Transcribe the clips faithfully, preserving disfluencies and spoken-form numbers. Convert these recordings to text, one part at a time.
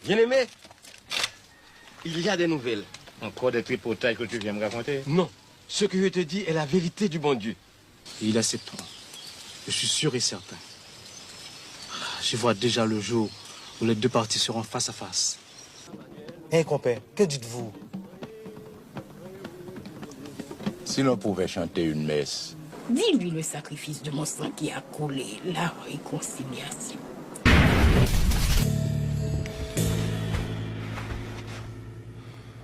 Bien-aimé, il y a des nouvelles. Encore des tripotailles que tu viens me raconter? Non, ce que je te dis est la vérité du bon Dieu. Et il acceptera. Je suis sûr et certain. Je vois déjà le jour où les deux parties seront face à face. Hey, compère, que dites-vous? Si l'on pouvait chanter une messe. Dis-lui le sacrifice de mon sang qui a coulé, la réconciliation.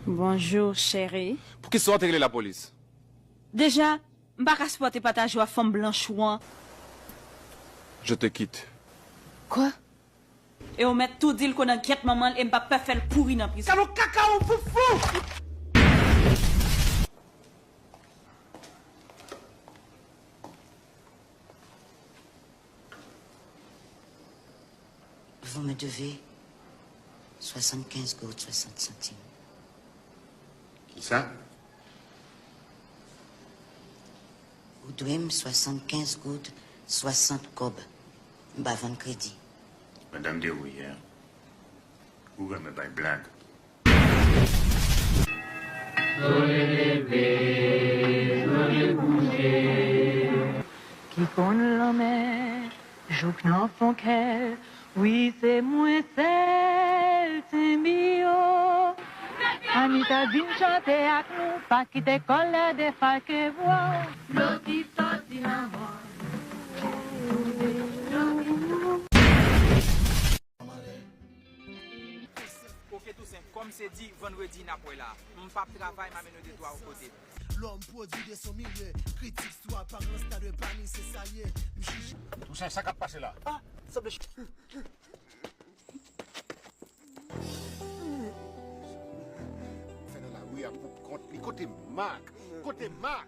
Bonjou, cheri. Poukisa w te rele lapolis? Deja, m pa ka sipòte pataje w ak fanm blanch ou an. Je te quitte. Kwa? E w mèt tou di l konan gyèt manman l e m p ap pè fè l pouri nan prizon. Kalon kaka ou pou fou! Vous me devez soixante-quinze gourdes soixante centimes. Kisa? Ou dwe m soixante-quinze gourdes soixante kòb. M pa vann kredi. Madanm Derouye, ou renmen bay blag. Sole leve, sole kouche. Ki konn lanmè jouk nan fon kè l, wi, se mwen sèl Timbio. Anita, vin chante ak nou, pa kite kòlè defalke vwa w. Dlo ki soti nan mòn. Oke Tousen, kòm se di, vandredi n ap wè la. M p ap travay, m a mennen de twa kote. Lòm pwodui de son milye, kritik sou aparans ta de pa ni se sa l ye. M jije. Tousen, sa k ap pase la? Ah, sanble. Fè nan lari a pou kont li. Kote Mak? Kote Mak?